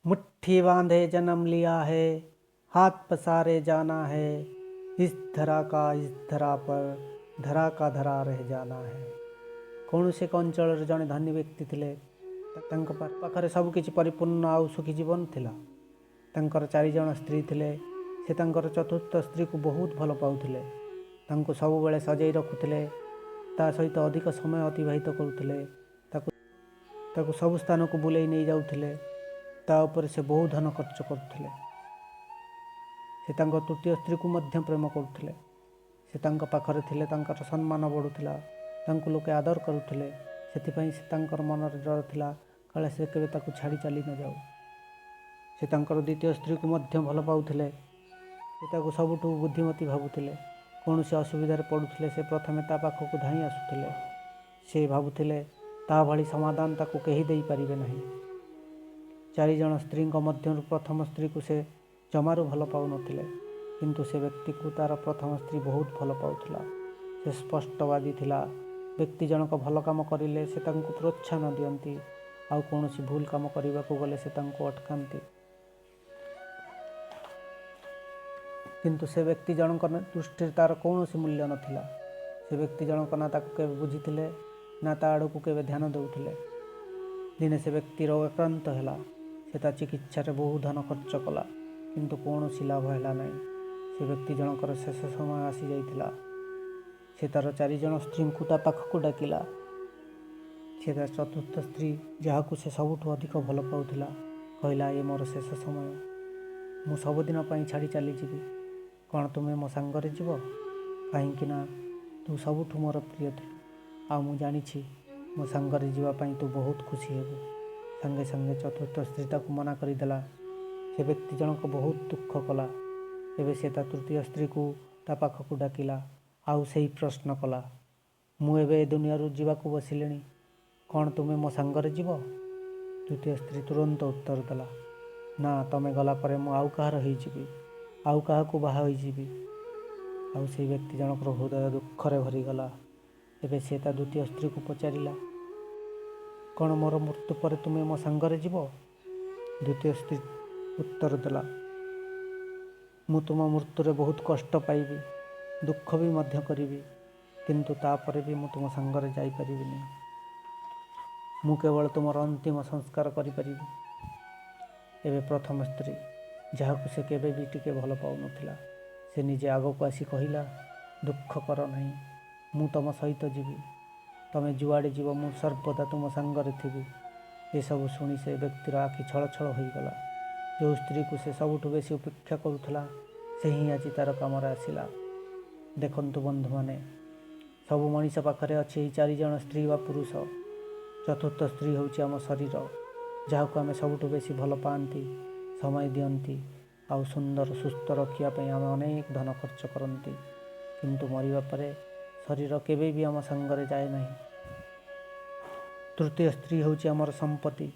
मुट्ठी बांधे जन्म लिया है, हाथ पसारे जाना है, इस धरा का इस धरा पर धरा का धरा रह जाना है। କୌଣସି ଏକ ଅଞ୍ଚଳରେ ଜଣେ ଧନୀ ବ୍ୟକ୍ତି ଥିଲେ। ତାଙ୍କ ପାଖରେ ସବୁକିଛି ପରିପୂର୍ଣ୍ଣ ଆଉ ସୁଖୀ ଜୀବନ ଥିଲା। ତାଙ୍କର ଚାରିଜଣ ସ୍ତ୍ରୀ ଥିଲେ। ସେ ତାଙ୍କର ଚତୁର୍ଥ ସ୍ତ୍ରୀକୁ ବହୁତ ଭଲ ପାଉଥିଲେ। ତାଙ୍କୁ ସବୁବେଳେ ସଜେଇ ରଖୁଥିଲେ, ତା ସହିତ ଅଧିକ ସମୟ ଅତିବାହିତ କରୁଥିଲେ, ତାକୁ ସବୁ ସ୍ଥାନକୁ ବୁଲେଇ ନେଇଯାଉଥିଲେ। ତା ଉପରେ ସେ ବହୁ ଧନ ଖର୍ଚ୍ଚ କରୁଥିଲେ। ସେ ତାଙ୍କ ତୃତୀୟ ସ୍ତ୍ରୀକୁ ମଧ୍ୟ ପ୍ରେମ କରୁଥିଲେ। ସେ ତାଙ୍କ ପାଖରେ ଥିଲେ ତାଙ୍କର ସମ୍ମାନ ବଢ଼ୁଥିଲା, ତାଙ୍କୁ ଲୋକେ ଆଦର କରୁଥିଲେ। ସେଥିପାଇଁ ସେ ତାଙ୍କର ମନରେ ଡର ଥିଲା, କାଳେ ସେ କେବେ ତାକୁ ଛାଡ଼ି ଚାଲି ନଯାଉ। ସେ ତାଙ୍କର ଦ୍ୱିତୀୟ ସ୍ତ୍ରୀକୁ ମଧ୍ୟ ଭଲ ପାଉଥିଲେ। ସେ ତାକୁ ସବୁଠୁ ବୁଦ୍ଧିମତୀ ଭାବୁଥିଲେ। କୌଣସି ଅସୁବିଧାରେ ପଡ଼ୁଥିଲେ ସେ ପ୍ରଥମେ ତା ପାଖକୁ ଧାଇଁ ଆସୁଥିଲେ। ସେ ଭାବୁଥିଲେ, ତା ଭଳି ସମାଧାନ ତାକୁ କେହି ଦେଇପାରିବେ ନାହିଁ। ଚାରିଜଣ ସ୍ତ୍ରୀଙ୍କ ମଧ୍ୟରୁ ପ୍ରଥମ ସ୍ତ୍ରୀକୁ ସେ ଜମାରୁ ଭଲ ପାଉନଥିଲେ, କିନ୍ତୁ ସେ ବ୍ୟକ୍ତିକୁ ତା'ର ପ୍ରଥମ ସ୍ତ୍ରୀ ବହୁତ ଭଲ ପାଉଥିଲା। ସେ ସ୍ପଷ୍ଟବାଦୀ ଥିଲା। ବ୍ୟକ୍ତି ଜଣକ ଭଲ କାମ କରିଲେ ସେ ତାଙ୍କୁ ପ୍ରୋତ୍ସାହନ ଦିଅନ୍ତି, ଆଉ କୌଣସି ଭୁଲ କାମ କରିବାକୁ ଗଲେ ସେ ତାଙ୍କୁ ଅଟକାନ୍ତି। କିନ୍ତୁ ସେ ବ୍ୟକ୍ତି ଜଣଙ୍କ ଦୃଷ୍ଟିରେ ତା'ର କୌଣସି ମୂଲ୍ୟ ନଥିଲା। ସେ ବ୍ୟକ୍ତି ଜଣକ ନା ତାକୁ କେବେ ବୁଝିଥିଲେ, ନା ତା ଆଡ଼କୁ କେବେ ଧ୍ୟାନ ଦେଉଥିଲେ। ଦିନେ ସେ ବ୍ୟକ୍ତି ରୋଗାକ୍ରାନ୍ତ ହେଲା। ସେ ତା ଚିକିତ୍ସାରେ ବହୁ ଧନ ଖର୍ଚ୍ଚ କଲା, କିନ୍ତୁ କୌଣସି ଲାଭ ହେଲା ନାହିଁ। ସେ ବ୍ୟକ୍ତି ଜଣଙ୍କର ଶେଷ ସମୟ ଆସିଯାଇଥିଲା। ସେ ତା'ର ଚାରିଜଣ ସ୍ତ୍ରୀଙ୍କୁ ତା ପାଖକୁ ଡାକିଲା। ସେ ତା ଚତୁର୍ଥ ସ୍ତ୍ରୀ, ଯାହାକୁ ସେ ସବୁଠୁ ଅଧିକ ଭଲ ପାଉଥିଲା, କହିଲା, "ଏ ମୋର ଶେଷ ସମୟ। ମୁଁ ସବୁଦିନ ପାଇଁ ଛାଡ଼ି ଚାଲିଯିବି। କ'ଣ ତୁମେ ମୋ ସାଙ୍ଗରେ ଯିବ? କାହିଁକି ନା ତୁ ସବୁଠୁ ମୋର ପ୍ରିୟ ଥିଲୁ, ଆଉ ମୁଁ ଜାଣିଛି ମୋ ସାଙ୍ଗରେ ଯିବା ପାଇଁ ତୁ ବହୁତ ଖୁସି ହେବୁ।" ସାଙ୍ଗେ ସାଙ୍ଗେ ଚତୁର୍ଥ ସ୍ତ୍ରୀ ତାକୁ ମନା କରିଦେଲା। ସେ ବ୍ୟକ୍ତି ଜଣକ ବହୁତ ଦୁଃଖ କଲା। ଏବେ ସେ ତା ତୃତୀୟ ସ୍ତ୍ରୀକୁ ତା ପାଖକୁ ଡାକିଲା ଆଉ ସେହି ପ୍ରଶ୍ନ କଲା, "ମୁଁ ଏବେ ଏ ଦୁନିଆରୁ ଯିବାକୁ ବସିଲିଣି। କ'ଣ ତୁମେ ମୋ ସାଙ୍ଗରେ ଯିବ?" ତୃତୀୟ ସ୍ତ୍ରୀ ତୁରନ୍ତ ଉତ୍ତର ଦେଲା, "ନା, ତମେ ଗଲା ପରେ ମୁଁ ଆଉ କାହାର ହେଇଯିବି, ଆଉ କାହାକୁ ବାହା ହୋଇଯିବି।" ଆଉ ସେଇ ବ୍ୟକ୍ତି ଜଣଙ୍କର ହୃଦୟ ଦୁଃଖରେ ଭରିଗଲା। ଏବେ ସେ ତା ଦ୍ୱିତୀୟ ସ୍ତ୍ରୀକୁ ପଚାରିଲା, "କ'ଣ ମୋର ମୃତ୍ୟୁ ପରେ ତୁମେ ମୋ ସାଙ୍ଗରେ ଯିବ?" ଦ୍ୱିତୀୟ ସ୍ତ୍ରୀ ଉତ୍ତର ଦେଲା, "ମୁଁ ତୁମ ମୃତ୍ୟୁରେ ବହୁତ କଷ୍ଟ ପାଇବି, ଦୁଃଖ ବି ମଧ୍ୟ କରିବି, କିନ୍ତୁ ତାପରେ ବି ମୁଁ ତୁମ ସାଙ୍ଗରେ ଯାଇପାରିବିନି। ମୁଁ କେବଳ ତୁମର ଅନ୍ତିମ ସଂସ୍କାର କରିପାରିବି।" ଏବେ ପ୍ରଥମ ସ୍ତ୍ରୀ, ଯାହାକୁ ସେ କେବେ ବି ଟିକେ ଭଲ ପାଉନଥିଲା, ସେ ନିଜେ ଆଗକୁ ଆସି କହିଲା, "ଦୁଃଖ କର ନାହିଁ, ମୁଁ ତୁମ ସହିତ ଯିବି। ତମେ ଯୁଆଡ଼େ ଯିବ, ମୁଁ ସର୍ବଦା ତୁମ ସାଙ୍ଗରେ ଥିବି।" ଏସବୁ ଶୁଣି ସେ ବ୍ୟକ୍ତିର ଆଖି ଛଳଛଳ ହୋଇଗଲା। ଯେଉଁ ସ୍ତ୍ରୀକୁ ସେ ସବୁଠୁ ବେଶୀ ଉପେକ୍ଷା କରୁଥିଲା, ସେ ହିଁ ଆଜି ତା'ର କାମରେ ଆସିଲା। ଦେଖନ୍ତୁ ବନ୍ଧୁମାନେ, ସବୁ ମଣିଷ ପାଖରେ ଅଛି ଏହି ଚାରିଜଣ ସ୍ତ୍ରୀ ବା ପୁରୁଷ। ଚତୁର୍ଥ ସ୍ତ୍ରୀ ହେଉଛି ଆମ ଶରୀର, ଯାହାକୁ ଆମେ ସବୁଠୁ ବେଶୀ ଭଲ ପାଆନ୍ତି, ସମୟ ଦିଅନ୍ତି ଆଉ ସୁନ୍ଦର ସୁସ୍ଥ ରଖିବା ପାଇଁ ଆମେ ଅନେକ ଧନ ଖର୍ଚ୍ଚ କରନ୍ତି। କିନ୍ତୁ ମରିବା ପରେ ଶରୀର କେବେ ବି ଆମ ସାଙ୍ଗରେ ଯାଏ ନାହିଁ। ତୃତୀୟ ସ୍ତ୍ରୀ ହେଉଛି ଆମର ସମ୍ପତ୍ତି,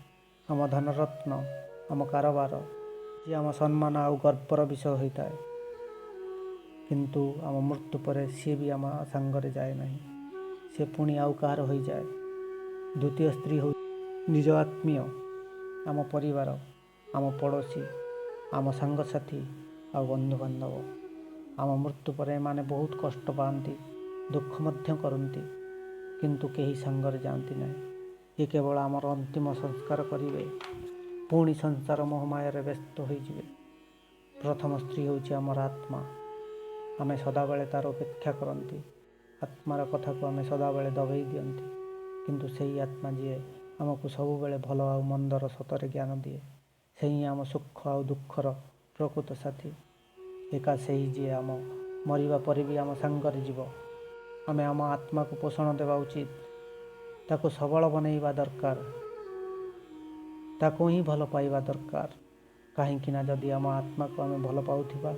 ଆମ ଧନରତ୍ନ, ଆମ କାରବାର, ଯିଏ ଆମ ସମ୍ମାନ ଆଉ ଗର୍ବର ବିଷୟ ହୋଇଥାଏ। କିନ୍ତୁ ଆମ ମୃତ୍ୟୁ ପରେ ସିଏ ବି ଆମ ସାଙ୍ଗରେ ଯାଏ ନାହିଁ। ସେ ପୁଣି ଆଉ କାହାର ହୋଇଯାଏ। ଦ୍ୱିତୀୟ ସ୍ତ୍ରୀ ହେଉଛି ନିଜ ଆତ୍ମୀୟ, ଆମ ପରିବାର, ଆମ ପଡ଼ୋଶୀ, ଆମ ସାଙ୍ଗସାଥି ଆଉ ବନ୍ଧୁବାନ୍ଧବ। ଆମ ମୃତ୍ୟୁ ପରେ ଏମାନେ ବହୁତ କଷ୍ଟ ପାଆନ୍ତି, ଦୁଃଖ ମଧ୍ୟ କରନ୍ତି, କିନ୍ତୁ କେହି ସାଙ୍ଗରେ ଯାଆନ୍ତି ନାହିଁ। ଇଏ କେବଳ ଆମର ଅନ୍ତିମ ସଂସ୍କାର କରିବେ, ପୁଣି ସଂସାର ମୋହମାୟାରେ ବ୍ୟସ୍ତ ହୋଇଯିବେ। ପ୍ରଥମ ସ୍ତ୍ରୀ ହେଉଛି ଆମର ଆତ୍ମା। ଆମେ ସଦାବେଳେ ତା'ର ଅପେକ୍ଷା କରନ୍ତି। ଆତ୍ମାର କଥାକୁ ଆମେ ସଦାବେଳେ ଦବେଇ ଦିଅନ୍ତି, କିନ୍ତୁ ସେଇ ଆତ୍ମା ଯିଏ ଆମକୁ ସବୁବେଳେ ଭଲ ଆଉ ମନ୍ଦର ସତରେ ଜ୍ଞାନ ଦିଏ, ସେହି ଆମ ସୁଖ ଆଉ ଦୁଃଖର ପ୍ରକୃତ ସାଥୀ। ଏକା ସେହି ଯିଏ ଆମ ମରିବା ପରେ ବି ଆମ ସାଙ୍ଗରେ ଯିବ। ଆମେ ଆମ ଆତ୍ମାକୁ ପୋଷଣ ଦେବା ଉଚିତ। ତାକୁ ସବଳ ବନେଇବା ଦରକାର। ତାକୁ ହିଁ ଭଲ ପାଇବା ଦରକାର। କାହିଁକି ନା ଯଦି ଆମ ଆତ୍ମାକୁ ଆମେ ଭଲ ପାଉଥିବା,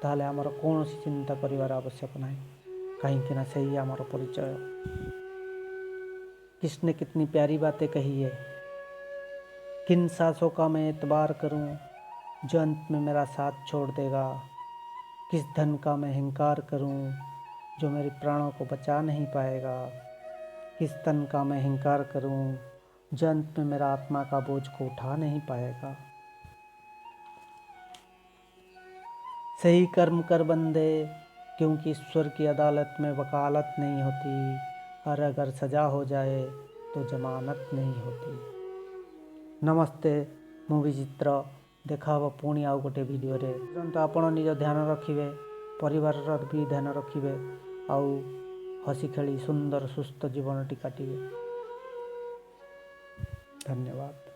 ତାହେଲେ ଆମର କୌଣସି ଚିନ୍ତା କରିବାର ଆବଶ୍ୟକ ନାହିଁ, କାହିଁକି ନା ସେହି ଆମର ପରିଚୟ। किसने कितनी प्यारी बातें कही है। किन सांसों का मैं एतबार करूं, जो अंत में मेरा साथ छोड़ देगा? किस धन का मैं अहंकार करूं, जो मेरे प्राणों को बचा नहीं पाएगा? किस तन का मैं अहंकार करूं, जो अंत में मेरा आत्मा का बोझ को उठा नहीं पाएगा? सही कर्म कर बंदे, क्योंकि ईश्वर की अदालत में वकालत नहीं होती, और अगर सज़ा हो जाए तो जमानत नहीं होती। ନମସ୍ତେ, ମୁଁ ବିଚିତ୍ର। ଦେଖା ହେବ ପୁଣି ଆଉ ଗୋଟେ ଭିଡ଼ିଓରେ। ପର୍ଯ୍ୟନ୍ତ ଆପଣ ନିଜ ଧ୍ୟାନ ରଖିବେ, ପରିବାରର ବି ଧ୍ୟାନ ରଖିବେ ଆଉ ହସି ଖେଳି ସୁନ୍ଦର ସୁସ୍ଥ ଜୀବନଟି କାଟିବେ। ଧନ୍ୟବାଦ।